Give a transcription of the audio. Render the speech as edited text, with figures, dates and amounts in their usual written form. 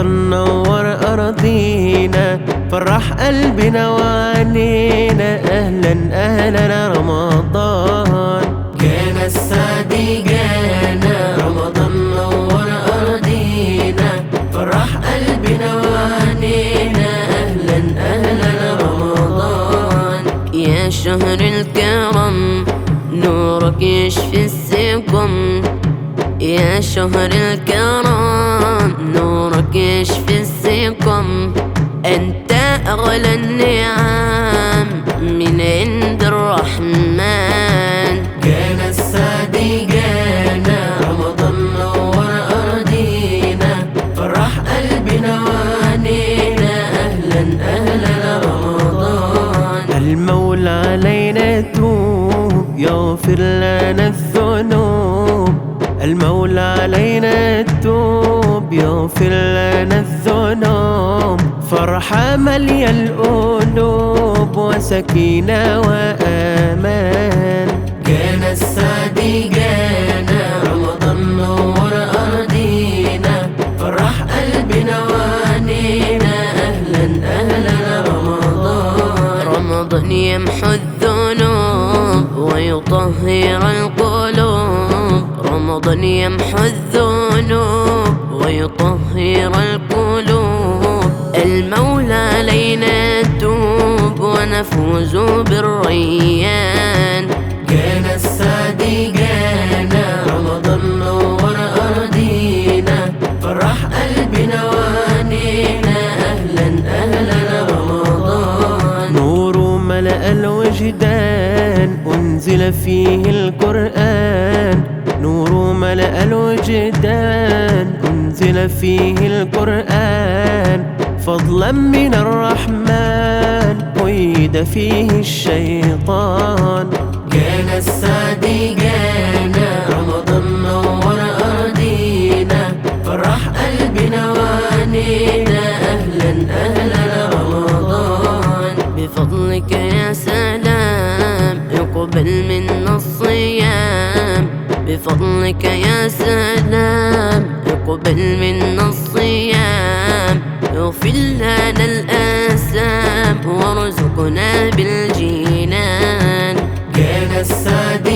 رمضان نور أراضينا، فرح قلبنا وعنينا، أهلا أهلا رمضان. جانا السعد جانا، رمضان نور أراضينا، فرح قلبنا وعنينا، أهلا أهلا رمضان. يا شهر الكرم نورك يشفي السقم، يا شهر الكرم نورك يشفي السقم، أنت أغلى النعم من عند الرحمن. جانا السعد جانا، رمضان نور أراضينا، فرح قلبنا وعنينا، أهلا أهلا رمضان. المولى علينا يتوب يغفر لنا الذنوب، المولى علينا يتوب يغفر لنا الذنوب، فرحة مالية القلوب وسكينة وأمان. جانا السعد جانا، رمضان نور أراضينا، فرح قلبنا وعنينا، أهلا أهلا رمضان. رمضان يمحو الذنوب ويطهر القلوب، رمضان يمحو الذنوب ويطهر القلوب، المولى علينا يتوب ونفوز بالريان. جانا السعد جانا، رمضان نور أراضينا، فرح قلبنا وعنينا، أهلا أهلا رمضان. نور ملأ الوجدان أنزل فيه القرآن، نور ملأ الوجدان أنزل فيه القرآن، فضلا من الرحمن قيد فيه الشيطان. جانا السعد جانا، رمضان نور أراضينا، فرح قلبنا وعنينا، أهلا أهلا رمضان. بفضلك يا سلام اقبل منا الصيام، بفضلك يا سلام اقبل منا الصيام، اغفر لنا الآثام وارزقنا بالجنان. جانا السعد.